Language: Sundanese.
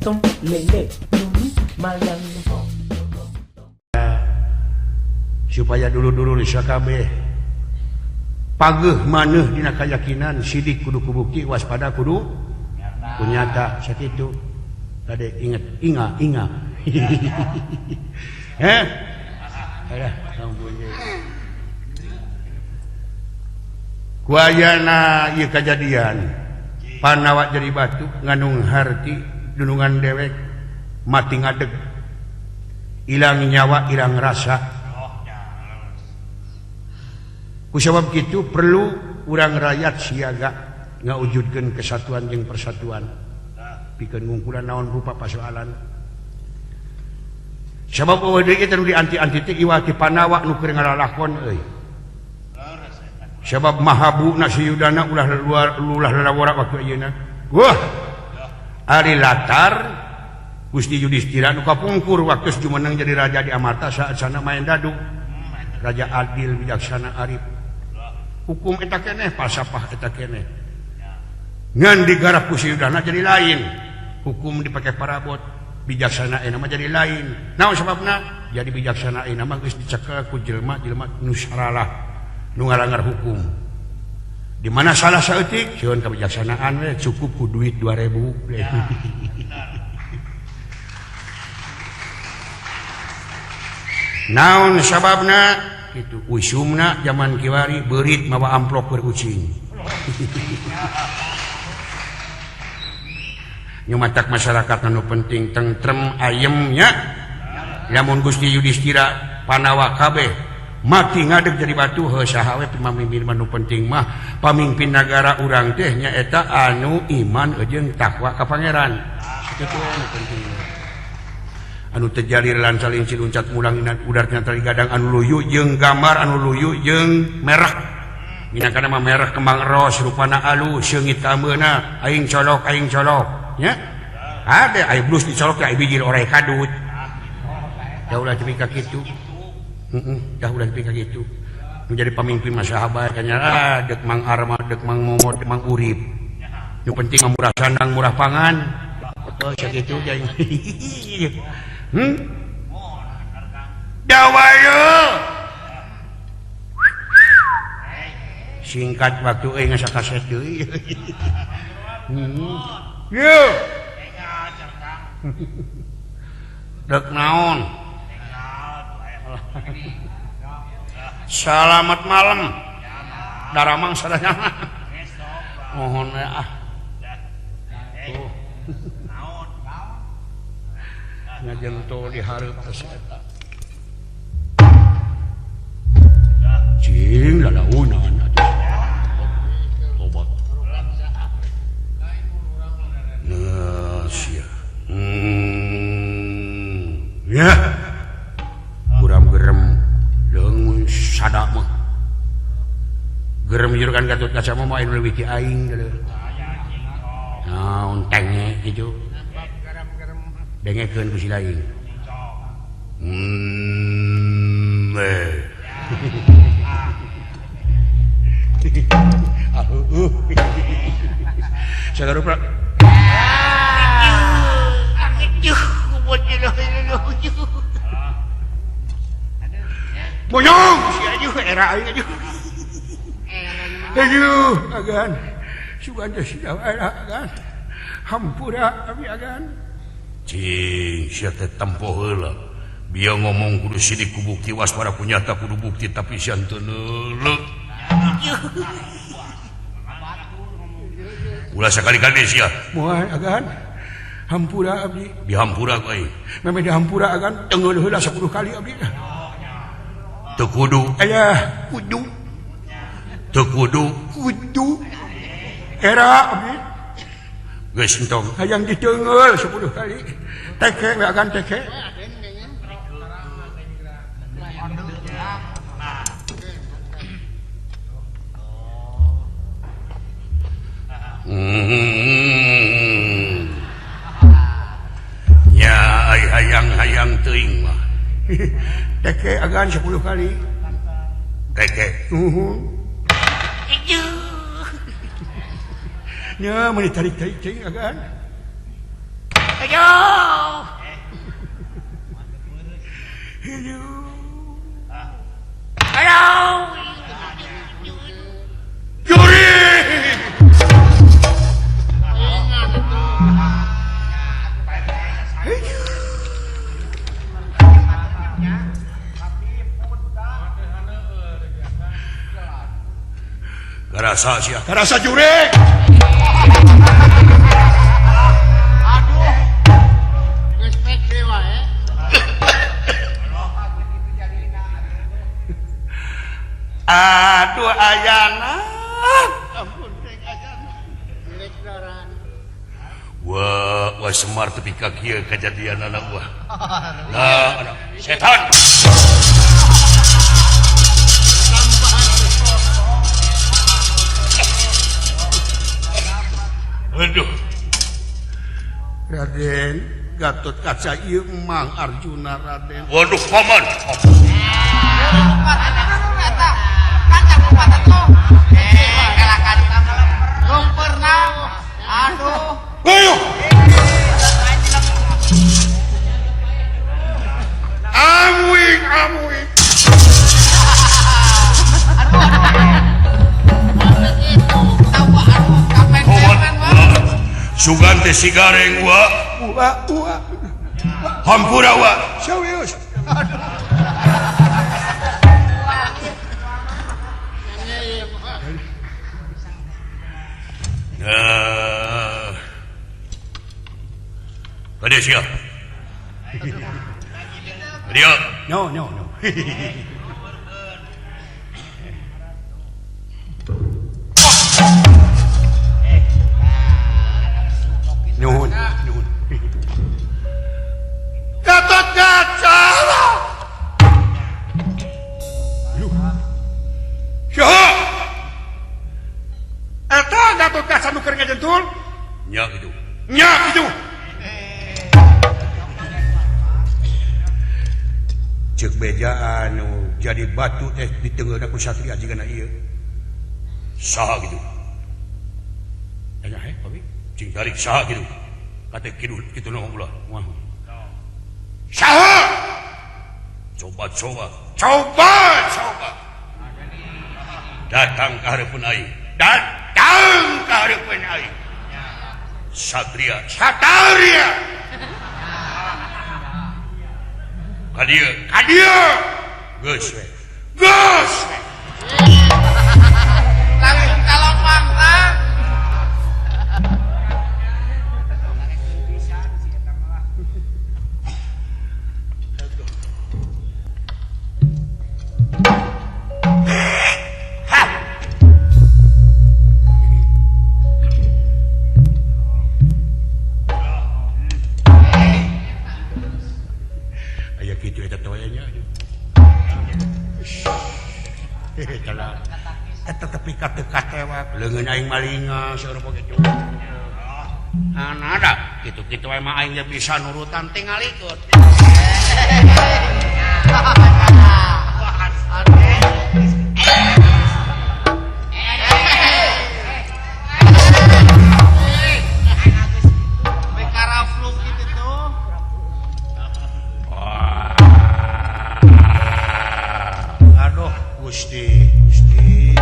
tom, lele, lumi, malang. Supaya dulu-dulu sakabeh pageuh maneuh dina kayakinan sidik kudu kubukti waspada kudu kunyata sakitu tadi inget inga inga eh alah ampun ku ayana ieu kajadian Panawa jadi batu ngandung harti dunungan dewek mati ngadeg ilang nyawa ilang rasa. Kusabab kitu perlu urang rakyat siaga ngawujudkeun kesatuan jeung persatuan pikeun ngungkulan naon rupa pasoalan. Sabab eueuh deui teh nu di anti-anti teh iwal ti Panawa nu keur ngalalakon euy. Sabab mahabuna si Yudana ulah luar ulah lalawara waktu ayeuna. Wah. Ari latar Gusti Yudhistira nu kapungkur waktu jumeneng jadi raja di Amarta saat sana main dadu. Raja adil bijaksana arif. Hukum eta keneh falsafah eta keneh ngan digarap ku si Yudana jadi lain. Hukum dipakai parabot bijaksana ayeuna mah jadi lain. Naon sababna? Jadi bijaksana ayeuna mah geus dicekel ku jelema-jelema nu saralah nu ngalangar hukum. Di mana salah saeutik sieun kabijaksanaan we cukup ku duit 2000. Ya, naon sababna? Itu usumna zaman kiwari beurit mawa amplop keur kucing. Nyumatak masyarakat anu penting tentrem ayemnya. Lamun Gusti Yudhistira Panawa kabeh mati ngadeg jadi batu heuh saha we pamimpin anu penting mah pamimpin nagara urang teh nyaeta anu iman jeung takwa ka pangeran. Kitu anu penting. Anu terjalir lancar lincir uncat mulang udar tina tali gadang anu luyu jeung gambar anu luyu jeung merah minangkana mah merah kembang ros rupana alus seungit kameuna aing colok nya ada ai blus dicolok ai bijil orai kadut da ulah tepi ka kitu heeh da ulah tepi ka kitu menjadi pamimpin mah sahabat nya ah deuk Mang Arma deuk Mang Momot Mang Urip nu penting mah murah sandang murah pangan oh sakitu jeung Dawayo singkat waktu euy ngasa kaset deui. Yeuh. Dek naon? Selamat malam. Daramang sadayana. Mohon we ah. Tuh. Ngajento di hareup teh eta. Cing lalaunan atuh. Tobat. Nah, sia. Ya. Buram gerem leungeun sada mah. Gerem juru kan Gatot Kaca mah anu leuwih ti aing deuleu. Naon tenge kitu. Dengekeun ku si lain. Sagarupa. Bonyong si aduh era aing aduh. Aduh agan. Sugan teh sia era agan. Hampura abi agan. Cing sia teh tempo heula. Bieu ngomong kudu sidik ku bukti waspada ku nyata kudu bukti tapi sia teu neuleuh. Ulah sakali-kali sia. Moal agan. Hampura abdi. Dihampura ku aing. Memeh dihampura agan tengeul heula 10 kali abdi. Teu kudu. Ayah, kudu. Teu kudu. Kudu. Era abdi. Geus entong. Hayang diteunggeul 10 kali. Teke we agan teke. Nya ai hayang-hayang teuing mah. Teke agan 10 kali. Teke. Nya meuni tarik-tarik teuing agan. Ayo. Ayo. Juri. Karasa sia, karasa jurek. Aduh. Geus pek wae. Aduh ayana. Ampun teh ayana. Jelek daran. Wah, wah Semar tepi ka kieu kajadianana wah. Nah, anak setan. Aduh. Raden Gatot Kaca ieu Mang Arjuna Raden. Waduh paman. Aduh. Ayo. Amuing, amuing. Sugan teh sigareng wa. Wa wa. Hampura wa. Serius. Kade sia. Dia. No, no, no. Nuhun, nuhun. Gatot Kaca. Saha? Eta Gatot Kaca nu keur ngajentul? Nya kitu. Nya kitu. Ceuk bejaan nu jadi batu teh diteungeuna ku satria jigana ieu. Saha kitu? Tanya he, Papi. Cing tarik saha kitu? Kate kitu kitu nu ulah. Saha? Coba coba. Coba coba. Datang ka hareupeun aing. Datang ka hareupeun aing. Satria, satria. Ka dieu, ka dieu. Geus we. Geus. Langsung kalopang tah. Leungeun aing malinga sarupa kitu. Ana ada kitu-kitu wae mah aing ge bisa nurutan tinggal ikut. Aduh Gusti, Gusti.